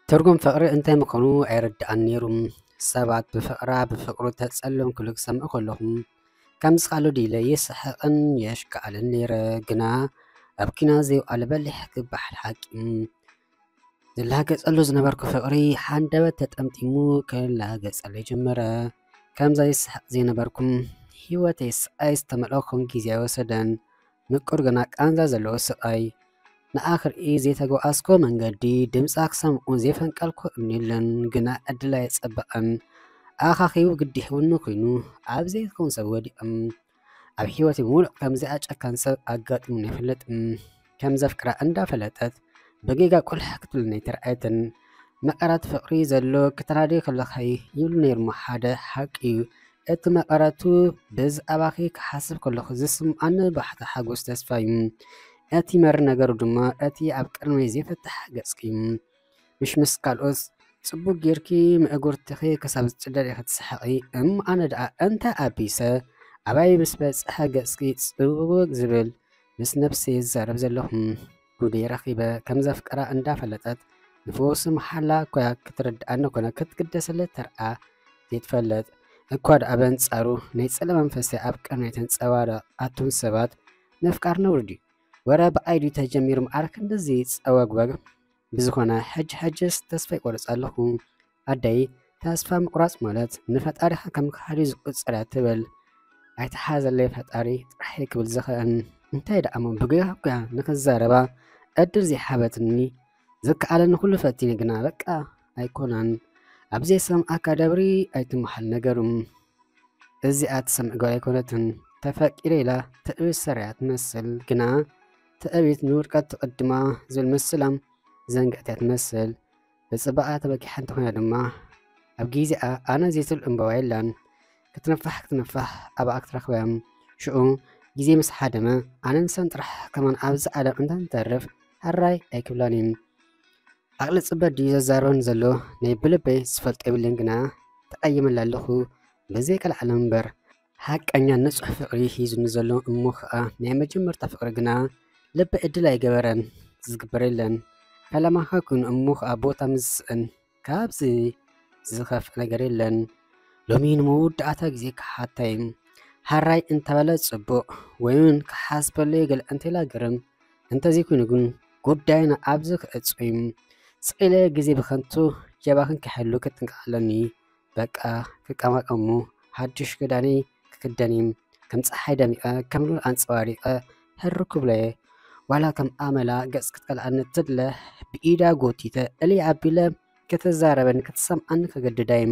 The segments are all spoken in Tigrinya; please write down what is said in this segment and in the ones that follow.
ትርጉም ፍቕሪ እንታይ ምዃኑ ኣይርድኣን ነይሩ። ሰባት ብፍቕራ ብፍቕሩ ተጸሎም ክብሉ ክሰምዕ ከለኹ፣ ከምዚ ካልኦት ኢለ ይስሕቕን የሽካዕልን ነይረ። ግና ኣብ ኲናት ዘይውዓለ በሊሕ ክበሃል ሓቂ። ዝላገጸሉ ዝነበርኩ ፍቕሪ ሓንደበት ተጠምጢሙ ክላገጸለይ ጀመረ። ከምዛ ይስሕቕ ዘይነበርኩም፣ ህይወተይ ስቓይ ዝተመልኦ ክኸውን ግዜ ኣይወሰደን። ምቁር ግና ቃንዛ ዘለዎ ስቓይ። ንኣ ክርኢ ዘይተጓዓዝኮ መንገዲ፣ ድምጻ ክሰምዑ ዘይፈንቀልኮ እምኒ የለን፣ ግና ዕድል ኣየጸበቐን። ኣኻኺቡ ግዲ ሒቡኒ ኮይኑ፣ ኣብ ዘይከውን ሰብ ወዲቐም። ኣብ ህይወተይ ምሉእ ከምዚኣ ጨካን ሰብ ኣጋጢሙኒ ኣይፈልጥን። ከም ዘፍቅራ እንዳፈለጠት፣ ብጌጋ ቁልሕ ክትብለኒ ኣይተራእየትን። መቐረት ፍቕሪ ዘሎ ክተናድዮ ከለኻይ ይብሉ ነይሮም። ሓደ ሓቂ እዩ፣ እቲ መቐረቱ ብዛዕባኺ ክሓስብ ከለኹ ዝስምዓኒ ባሕታ ሓጎስ ተስፋ እዩ። እቲ መሪር ነገሩ ድማ እቲ ኣብ ቅድመይ ዘይፍታሕ ገጽኪ እዩ። ምሽ ምስ ካልኦት ጽቡቕ ጌርኪ መእጉርትኺ ክሳብ ዝጭደድ ኢኺ ትስሕቒ። እሞ ኣነ ደኣ እንታይ ኣቢሰ? ኣባይ ምስ በጽሐ ገጽኪ ጽውግ ዝብል ምስ ነብሰይ ዝዛረብ ዘለኹ። ጉደይ ረኺበ ከም ዘፍቅራ እንዳፈለጠት ንፈውሲ መሓላ እኳ ክትርድኣኒ ኮነ ክትግደሰለ ተርኣ ዘይትፈልጥ እኳ ደኣ በንጻሩ ናይ ጸለመ መንፈሰይ ኣብ ቅድመይ ተንጸባርቕ። ኣቱም ሰባት፣ ምፍቃር ነውሪ ድዩ? ወረ ብኣይ ድዩ ተጀሚሩ እምበኣር ክንድዚ ጸወግወግ? ብዝኾነ ሕጂ ሕጅስ ተስፋ ይቆርጽ ኣለኹ። ኣደይ፣ ተስፋ ምቑራጽ ማለት ንፈጣሪኻ ከም ከሓዲ ዝቑጽር እያ ትብል። ኣይትሓዘለይ ፈጣሪ ጥራሕ እየ ክብል ዝኽእል። እንታይ ደኣ እሞ ብጌጋ እኮ እያ ንኽዛረባ ዕድል ዘይሃበትኒ። ዝከኣለኒ ኩሉ ፈቲነ ግና በቃ ኣይኮነን። ኣብ ዘይሰምዓካ ደብሪ ኣይትመሃል ነገሩ። እዚኣ ትሰምዕ ጓል ኣይኮነትን። ተፈቂረ ኢላ ትዕቢት ሰሪዓ ትመስል፣ ግና ትዕቢት ንውድቀት ትቕድማ ዝብል ምስላ ዘንግዐት እያ ትመስል። ብጽባቐ ተበጊሓ እንተኾይና ድማ ኣብ ግዜኣ ኣነ ዘይትብል ዕምባባ የላን። ክትነፋሕ ክትነፋሕ ኣብኣ ክትረኽባ እያ። ሽዑ ግዜ ምስ ሓደመ ኣነ ንሰን ጥራሕ ከማን ኣብዚ ዓለም እንተንተርፍ ሕራይ ኣይክብላን እየን። ዓቕሊ ጽበት ድዩ ዘዛርበን ዘሎ? ናይ ብልበይ ዝፈልጦ የብለይን፣ ግና ተቐይመላ ኣለኹ ብዘይ ቀልዓለም እምበር። ሓቀኛ ንጹሕ ፍቕሪ ሒዙኒ ዘሎ እሞ ኸኣ ናይ መጀመርታ ፍቕሪ ግና ልበይ ዕድል ኣይገበረን። ዝግበር የለን። ፈለማኻ ኮይኑ እሞ ኸኣ ቦታ ምስ ዝስእን ካብዚ ዝኸፍእ ነገር የለን። ሎሚ ንመወዳእታ ግዜ ክሓታ እዩ። ሕራይ እንተበለ ጽቡቕ፣ ወይ እውን ክሓስበሉ እየ ገለ እንተኢላ ግርም። እንተዘይኮይኑ ግን ጉዳይና ኣብዚ ክዕጾ እዩ። ስቕ ኢለ ግዜ ብኸንቱ የባኽን ከይሕሉ ክጥንቀቕ ኣለኒ። በቃ ክቀማቀሙ፣ ሓድሽ ክዳነይ ክክደን እዩ። ከም ጸሓይ ደሚቐ፣ ከም ሉል ኣንጸባሪቐ፣ ህርር ክብሎ እየ። ዋላ ከም ኣመላ ገጽ ክትቀልዓኒ ትድለ፣ ብኢዳ ጎቲተ፣ እልይ ኣቢለ፣ ክትዛረበኒ ክትሰምዓኒ ከገድዳ እዩ።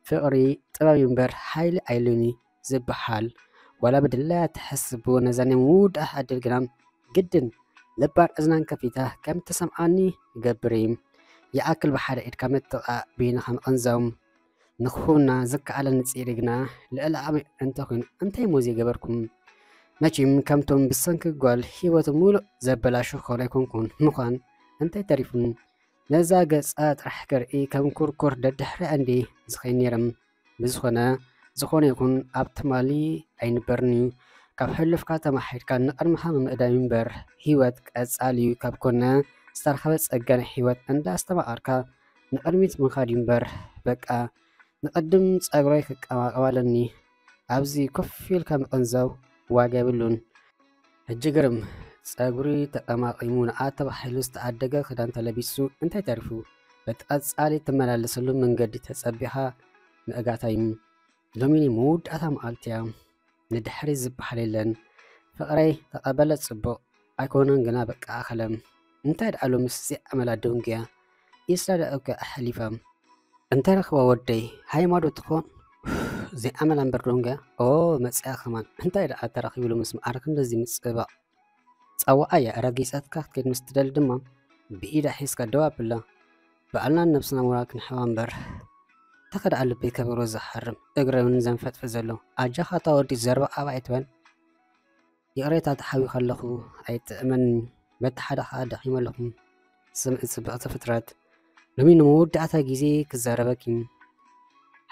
ፍቕሪ ጥበብ እዩ እምበር ሓይሊ ኣይሉን እዩ ዝበሃል። ዋላ ብድላያ ትሕስቡ ነዛ ናይ ምውዳእ ዕድል ግና ግድን ልባን እዝናን ከፊታ ከም ትሰምዓኒ ይገብር እዩ። ይኣክል ብሓደ ኢድካ ምጥቓዕ፣ ብይንኻ ምቕንዛው። ንኽፉና ዝከኣለኒ ጽዒሪ ግና ልዕሊ ዓቕሚ እንተኾይኑ እንታይ እሞ ዘይገበርኩም? መቸም ከምቶም ብሰንኪ ጓል ህይወቱ ምሉእ ዘበላሹ ክኾን ኣይኮንኩን። ምዃን እንታይ ተሪፉን? ነዛ ገጻ ጥራሕ ክርኢ ከም ኩርኩር ደድሕሪኣ እንድየ ዝኸይድ ነይረ። ብዝኾነ፣ ዝኾነ ይኹን ኣብ ትማሊ ኣይንበርን እዩ። ካብ ሕሉፍካ ተማሒርካ ንቕድሚኻ ምምእዳው እዩ እምበር፣ ህይወት ቀጻሊ እዩ። ካብ ኮነ ዝተረኸበ ጸጋ ናይ ህይወት እንዳስተማቐርካ ንቕድሚት ምኻድ እዩ እምበር፣ በቃ ንቕድም ጸጉረይ ክቀማቐም ኣለኒ። ኣብዚ ኮፍ ኢልካ ምቕንዛው ዋጋ የብሉን። ሕጂ ግርም፣ ጸጉሪ ተቐማቒሙ ንኣ ተባሂሉ ዝተዓደገ ክዳን ተለቢሱ እንታይ ተሪፉ? በቲ ቀጻሊ ትመላለሰሉ መንገዲ ተጸቢኻ ምእጋታ እዩ። ሎሚ ናይ መወዳእታ መዓልቲ እያ። ንድሕሪት ዝበሃል የለን። ፍቕረይ ተቐበለ ጽቡቕ ኣይኮነን ግና በቃ ኣኸለ። እንታይ ደኣ ሎምስ ዘይኣመላ ደንጉያ? ኢስራ ደኣ እኮ ኣሕሊፋ። እንተረኽባ ወደይ ሃይማኖት ትኾን ዘይኣመላ እምበር ደንጉያ። ኦ መጽያ ከማን። እንታይ ደኣ ተራኺቡ ሎምስ መዓር ክንድዚ ምጽባቕ? ጸዋዓያ ረጊጸትካ ክትከይድ ምስ ትደሊ ድማ ብኢዳ ሒዝካ ደው ኣብላ። ባዕልናን ነብስና ሞራል ክንሕባ እምበር። ተኸድኣ ልበይ ከበሮ ዝሃርም እግረ እውን ዘንፈጥፍጥ ዘሎ። ኣጃኻ እታ ወዲ ዘርባ ኣባ ኣይትበል። ይቕሬታ ተሓዊኸ ኣለኹ ኣይጥዕመን። በቲ ሓደ ኸኣ ደኺመ ኣለኹ። ስምዒ ጽብቕቲ ፍጥረት። ሎሚ ንመወዳእታ ግዜ ክዛረበኪ።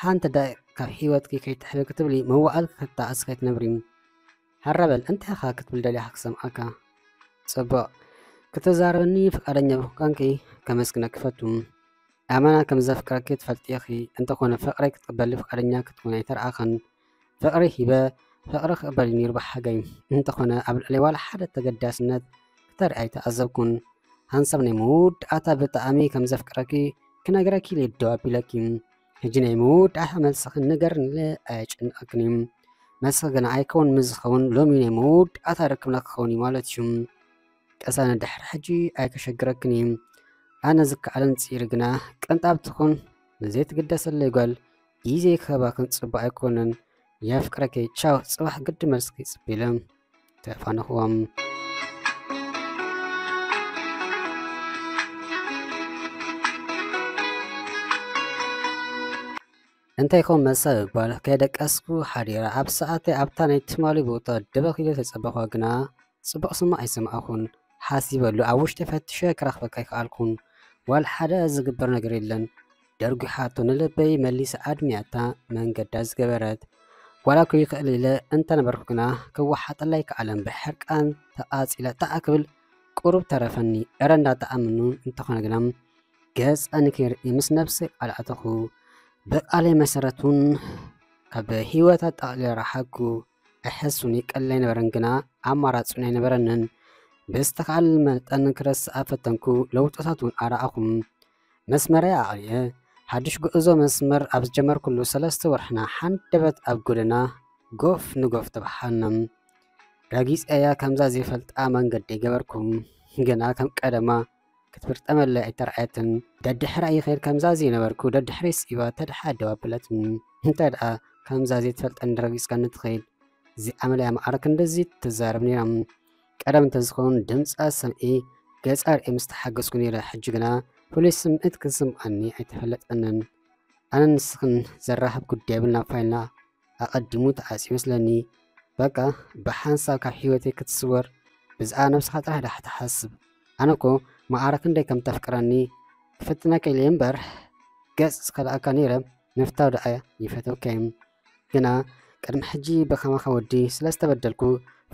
ሓንቲ ደቂቕ ካብ ህይወትኪ ከይትሕቢ ክትብሊ መዋዕልኪ ክትጠዓሲ ከይትነብሪ። ሃራ በል እንታይ ኢኻ ክትብል ደሊኻ ክሰምዓካ? ጽቡቕ። ክትዛረበኒ ፍቓደኛ ብምዃንኪ ከመስግነኪ እፈቱ። ኣመና ከም ዘፍቅረኪ ትፈልጢ ኢኺ። እንተኾነ ፍቕረይ ክትቕበሊ ፍቓደኛ ክትኮኒ ኣይተረኣኽን። ፍቕሪ ሂበ፣ ፍቕሪ ክቕበል እዩ ነይሩ ብሓገይ። እንተኾነ ኣብ ልዕለይ ዋላ ሓደ ተገዳስነት ክተርኢ ኣይተዓዘብኩን። ሓንሳብ ናይ መወዳእታ ብጣዕሚ ከም ዘፍቅረኪ ክነግረኪ ኢለ ደው ኣቢለኪ። ሕጂ ናይ መወዳእታ መልስኽን ንገርኒ ኢለ ኣየጨንቐክን እዩ። መስኺ ግና ኣይከውን፣ ምስ ዝኸውን ሎሚ ናይ መወዳእታ ርክብና ክኸውን እዩ ማለት እዩ። ቅሳነት ድሕሪ ሕጂ ኣይከሸግረክን እዩ። ኣነ ዝከኣለን ጽኢሪ ግና ቅንጣብ ትኹን ንዘይትግደሰለይ ጓል ግዜ ክህባክን ጽቡቕ ኣይኮነን። የፍቅረኪ፣ ቻው፣ ጽባሕ ግዲ መልስኪ ጽበ ኢለ ተፋነኽዎም። እንታይ ኮን መሰ እባል ከይደቀስኩ ሓዲረ ኣብ ሰዓተይ ኣብታ ናይ ትማሊ ቦታ ደበኽ ኢለ ተጸበኹዋ ግና ጽቡቕ ስምዒት ኣይሰማዕኹን። ሓሲበሉ ኣብ ውሽጢ ፈትሸ ክረኽበካ ኣይከኣልኩን። ዋላ ሓደ ዝግበር ነገር የለን። ደርጒሓቶ ንልበይ መሊሳ ኣድሚያታ መንገዳ ዝገበረት። ዋላ እኮ ይኽእል ኢለ እንተነበርኩ ግና ክወሓጠላ ኣይከኣለን። ብሕርቃን ተቓጺለ ጣዕ ክብል ቁሩብ ተረፈኒ። እረ እንዳጠዓመኒ እንተኾነ ግና ገጻ ንከይርኢ ምስ ነብሰይ ቃል ኣተኹ። ብቃለይ መሰረት እውን ካብ ህይወታ ጠቕሊለ ረሓኩ። እሕስ እውን ይቀለይ ነበረን ግና ኣማራጺ እውን ኣይነበረንን። ብዝተኻእል መጠን ክረስኣ ፈተንኩ። ለውጥታት እውን ኣረኣኹ። መስመረይ ኣቕሊዐ ሓድሽ ጉዕዞ መስመር ኣብ ዝጀመርኩሉ ሰለስተ ወርሕና ሓንደበት ኣብ ጎደና ጎፍ ንጎፍ ተበሓልና። ረጊጸያ ከምዛ ዘይፈልጣ መንገደይ ገበርኩ። ግና ከም ቀደማ ክትፍርጠመለይ ኣይተራእየትን። ደድሕራ ይኸይድ ከምዛ ዘይነበርኩ ደድሕረይ ስዒባ ተድሓ ደው ኣበለትኒ። እንታይ ደኣ ከምዛ ዘይትፈልጠኒ ረጊጽካኒ ትኸይድ? እዚኣ መለያ ማዕረ ክንድዚ ትዛረብ ነይራ። ቀደም እንተዝኸውን ድምጻ ሰምዒ ገጻ ርእየ ምስ ተሓገዝኩ ነይረ። ሕጂ ግና ፍሉይ ስምዒት ክስምዓኒ ኣይተፈለጠንን። ኣነን ንስኽን ዘራኽብ ጉዳይ የብልና ፋይልና ኣቐዲሙ ተዓጽዩ ይመስለኒ። በቃ ብሓንሳብ ካብ ህይወተይ ክትስወር ብዛዕባ ነብስኻ ጥራሕ ዳኣ ትሓስብ። ኣነ እኮ ማዕረ ክንደይ ከም ተፍቅረኒ ክፍትነካ ኢለ እምበር ገጽ ዝኸልኣካ ነይረ። ምፍታው ደኣ ይፈተውካ እዩ። ግና ቅድሚ ሕጂ ብኸማኻ ወዲ ስለ ዝተበደልኩ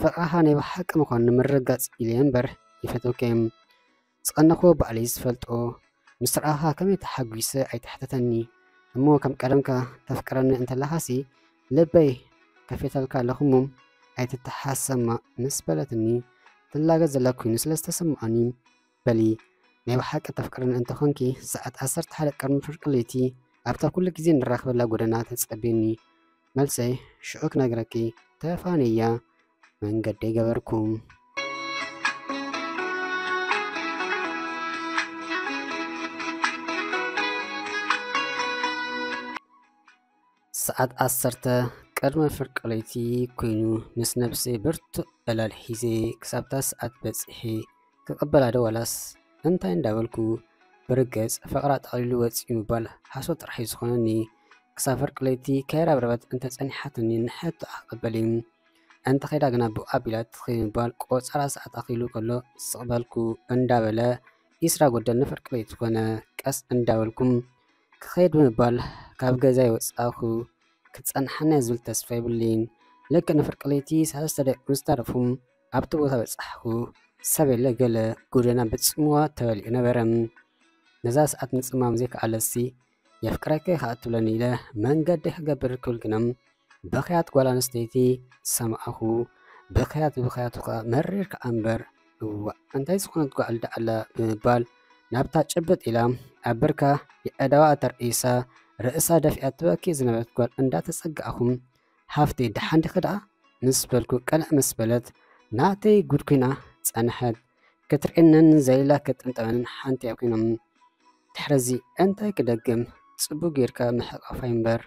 ፍቕርኻ ናይ ብሓቂ ምዃኑ ንምርግጋጽ ኢለ እምበር ይፈተውካ እዩ። ዝቐነኹዎ ባዕለይ ዝፈልጦ ምስ ረኣኻ ከመይ ተሓጒሰ ኣይትሕተተኒ እሞ ከም ቀደምካ ተፍቅረኒ እንተለኻሲ ልበይ ከፊተልካ ኣለኹ እሞ ኣይትተሓሰማ ምስ በለትኒ ትላገ ዘላ ኮይኑ ስለ ዝተሰማዓኒ በሊ ናይ ብሓቂ ተፍቅረኒ እንተኾንኪ ሰዓት ዓሰርተ ሓደ ቅድሚ ፍርቂ ለይቲ ኣብታ ኩሉ ግዜ ንራኸበላ ጎደና ተጸብየኒ። መልሰይ ሽዑ ክነግረኪ ተፋንያ መንገደይ ገበርኩ። ሰዓት ዓሰርተ ቅድሚ ፍርቂ ለይቲ ኮይኑ ምስ ነብሰይ ብርቱዕ ዕላል ሒዘ ክሳብታ ሰዓት በጺሐ ክቕበላ ዶ ዋላስ እንታይ እንዳበልኩ ብርግጽ ፍቕራ ጠቕሊሉ ወጺኡ ምባል ሓሶት ጥራሕ እዩ ዝኾነኒ። ክሳብ ፍርቂ ለይቲ ከይረብረበት እንተጸኒሓትኒ ንሕቶኣ ክቕበል እዩ። እንተኸይዳ ግና ብኡ ኣቢላ ትኸይድ ምባል ቆጸራ ሰዓት ኣኺሉ ከሎ ስቕ በልኩ እንዳበለ ዒስራ ጎደል ንፍርቂ ለይቲ ኮነ። ቀስ እንዳበልኩም ክኸይድ ብምባል ካብ ገዛይ ወጻእኩ። ክትጸንሓና እያ ዝብል ተስፋ የብለይን። ልክዕ ንፍርቂ ለይቲ ሰለስተ ደቂቕ ምስ ተረፉ ኣብቲ ቦታ በጻሕኩ። ሰብ የለ ገለ። ጎደና ብጽምዋ ተበሊዑ ነበረ። ነዛ ሰዓት ምጽማም ዘይከኣለሲ የፍቅረኪ ከኣ ትብለኒ ኢለ መንገዲ ክገብር ክብል ግና ብኽያት ጓል ኣንስተይቲ ሰማዕኹ። ብኽያት ብኽያቱ ከኣ መሪር ከኣ እምበር እዋእ እንታይ ዝኾነት ጓል ደኣ ኣላ ብምባል ናብታ ጭብጥ ኢላ ኣብ ብርካ የእዳዋ ኣተርኢሳ ርእሳ ደፊኣ ትበኪ ዝነበረት ጓል እንዳተጸጋእኹ ሃፍተይ ደሓን ዲኺ ደኣ ምስ በልኩ ቅንዕ ምስ በለት ናተይ ጉድ ኮይና ጸንሐት። ክትርእየንን ዘሊላ ክትጥምጠመንን ሓንቲ እያ ኮይኖም። ድሕርዚ እንታይ ክደግም ጽቡቕ ጌርካ ምሕቃፋይ እምበር።